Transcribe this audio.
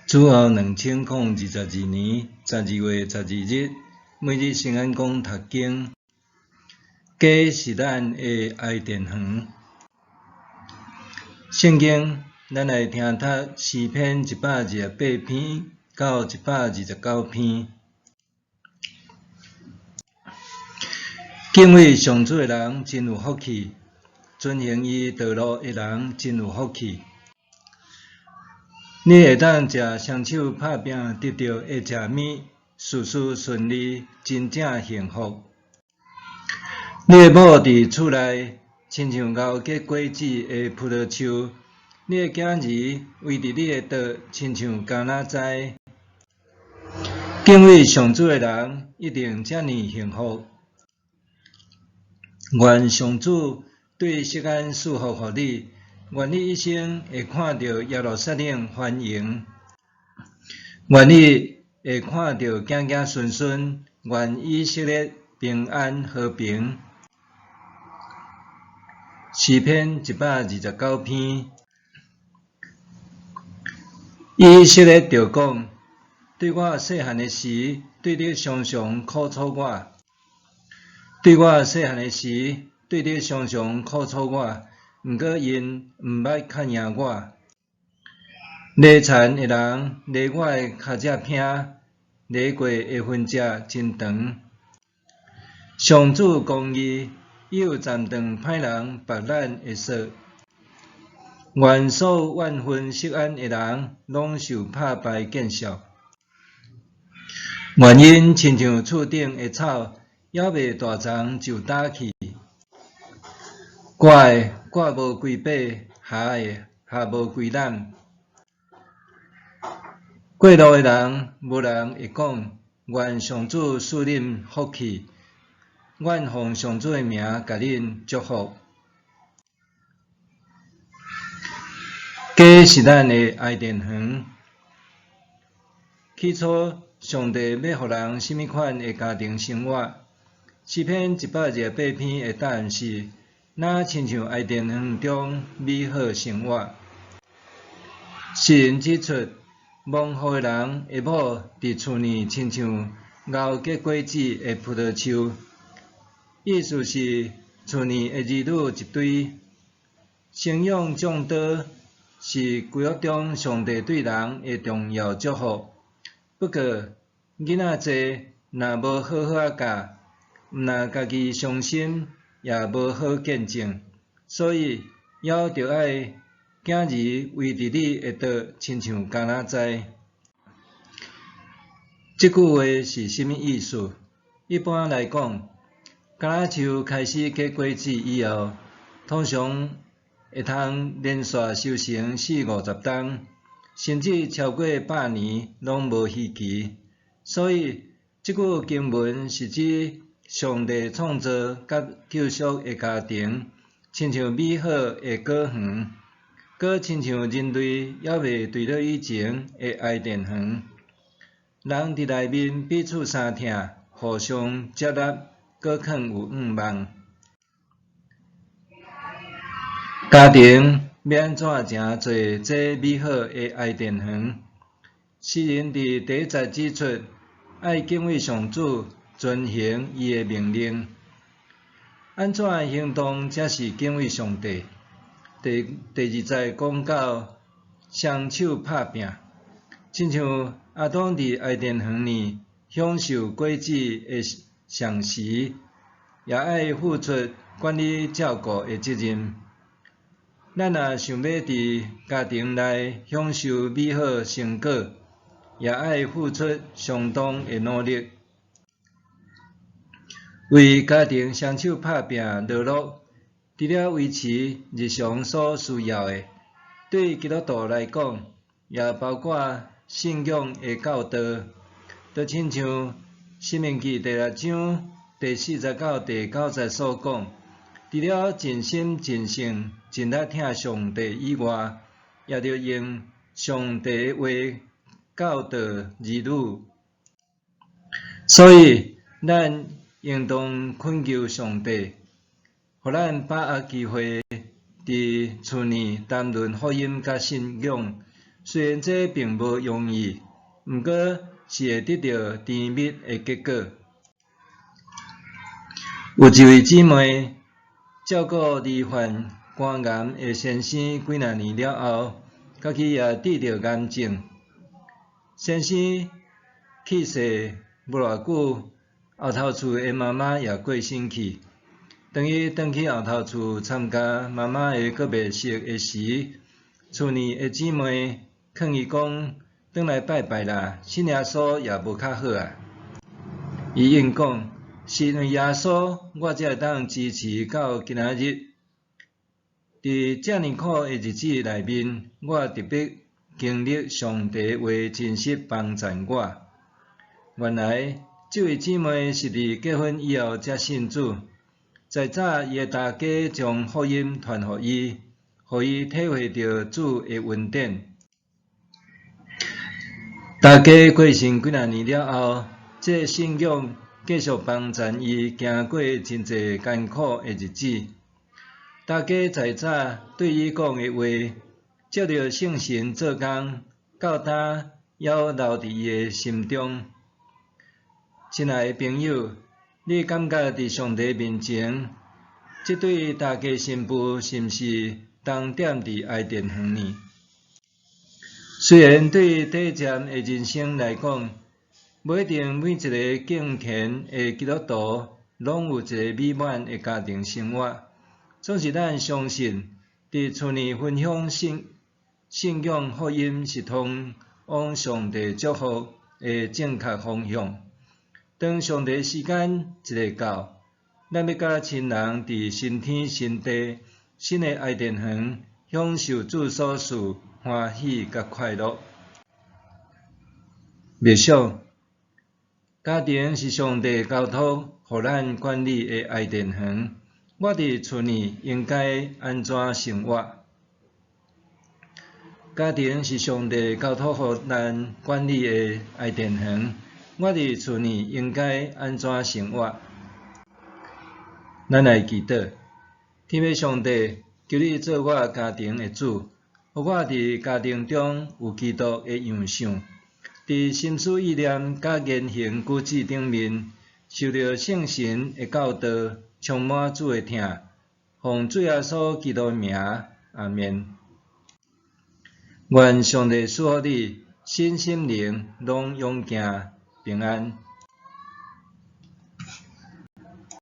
主後2022年12月12日，每日聖安講讀經，家是咱的伊甸園。聖經，咱來聽讀詩篇128篇到129篇。敬畏上主的人真有福氣，遵行伊道路的人真有福氣。你會當藉雙手拍拚得著的食物，事事順利，真正幸福。你的某佇厝內，親像𠢕結果子的葡萄樹；你的囝兒圍佇你的桌，親像橄欖栽。敬畏上主的人一定遮爾幸福。願上主對錫安賜福予你，願你一生會看著耶路撒冷繁榮，願你會看著子子孫孫，願以色列平安和平。詩篇129篇，以色列著講：對我細漢的時，對敵常常苦楚我；對我細漢的時，對敵常常苦楚我。毋過𪜶毋捌較贏我。犁田的人犁我的跤脊坪，犁過的痕跡真長。上主公義，伊有斬斷歹人縛咱的索。願所有怨恨錫安的人，攏受拍敗見笑。願𪜶親像厝頂的草，猶未大叢就焦去。割的割無幾把，合的合無幾攬。過路的人，無人會講：願上主賜恁福氣，願奉上主的名共恁祝福。家是咱的伊甸園。起初，上帝欲予人啥物款的家庭生活？詩篇128篇的答案是：若親像伊甸園中美好生活。詩人指出，蒙福的人的某佇厝內親像𠢕結果子的葡萄樹，意思是厝內的兒女一堆，生養眾多，是舊約中上帝對人的重要祝福。不過，囡仔濟，若無好好仔教，毋但家己傷心，也無好見證，所以猶著愛囝兒圍佇你的桌，親像橄欖栽。這句話是啥物意思？一般來講，橄欖樹開始結果子以後，通常會通連續收成四五十冬，甚至超過100年攏無稀奇。所以，這句經文是指上帝創造佮救贖的家庭，親像美好的果園，閣親像人類猶未墜落以前的伊甸園。人佇內面彼此相疼，互相接納，閣囥有向望。家庭欲按怎成做這美好的伊甸園？詩人佇第一節指出，愛敬畏上主，遵行伊的命令。按怎行動才是敬畏上帝？第二節講到雙手拍拚，親像亞當佇伊甸園內享受果子的同時，也愛付出管理照顧的責任。咱若想欲佇家庭內享受美好成果，也愛付出相當的努力。為家庭雙手拍拚勞碌，除了維持日常所需要的，對基督徒來講，也包括信仰的教導。就親像《申命記》第六章第四節到第九節所講，除了盡心盡性盡力疼上帝以外，也著用上帝的話教導兒女。所以，咱應當懇求上帝，予咱把握機會，佇厝內談論福音佮信仰，雖然這並無容易，毋過是會得著甜蜜的結果。有一位姊妹照顧罹患肝癌的先生幾若年了後，家己也得著癌症。先生去世無偌久，後頭厝的媽媽也過身去。當伊轉去後頭厝參加媽媽的告別式的時，厝內的姊妹勸伊講：轉來拜拜啦，信耶穌也無較好啊。伊應講：是因為耶穌，我才會當支持到今仔日。佇遮爾苦的日子內面，我特別經歷上帝話真實幫贊我。原來，這位姊妹是佇結婚以後才信主。在早伊的大家將福音傳予伊，予伊體會著主的恩典。大家過身幾若年了後，這个信仰繼續幫贊伊行過真濟艱苦的日子。大家在早對伊講的話，藉著聖神做工，到今猶留佇伊的心中。親愛的朋友，你感覺佇上帝面前，這對大家新婦是毋是同踮佇伊甸園呢？雖然對短暫的人生來講，無一定每一个敬虔的基督徒攏有一个美滿的家庭生活，總是咱相信，佇厝內分享信仰福音是通往上帝祝福的正確方向。當上帝時間一下到，咱欲佮親人佇新天新地、新的伊甸園，享受主所賜歡喜佮快樂。默想，家庭是上帝交託予咱管理的伊甸園。我佇厝內應該按怎生活？家庭是上帝交託予咱管理的伊甸園。我佇厝內應該按怎生活？咱來祈禱，天父上帝，求你做我家庭的主，予我佇家庭中有基督的樣相，佇心思意念佮言行舉止頂面，受著聖神的教導，充滿主的疼，奉主耶穌基督的名，阿們。願上帝賜福你，身心靈攏勇健平安。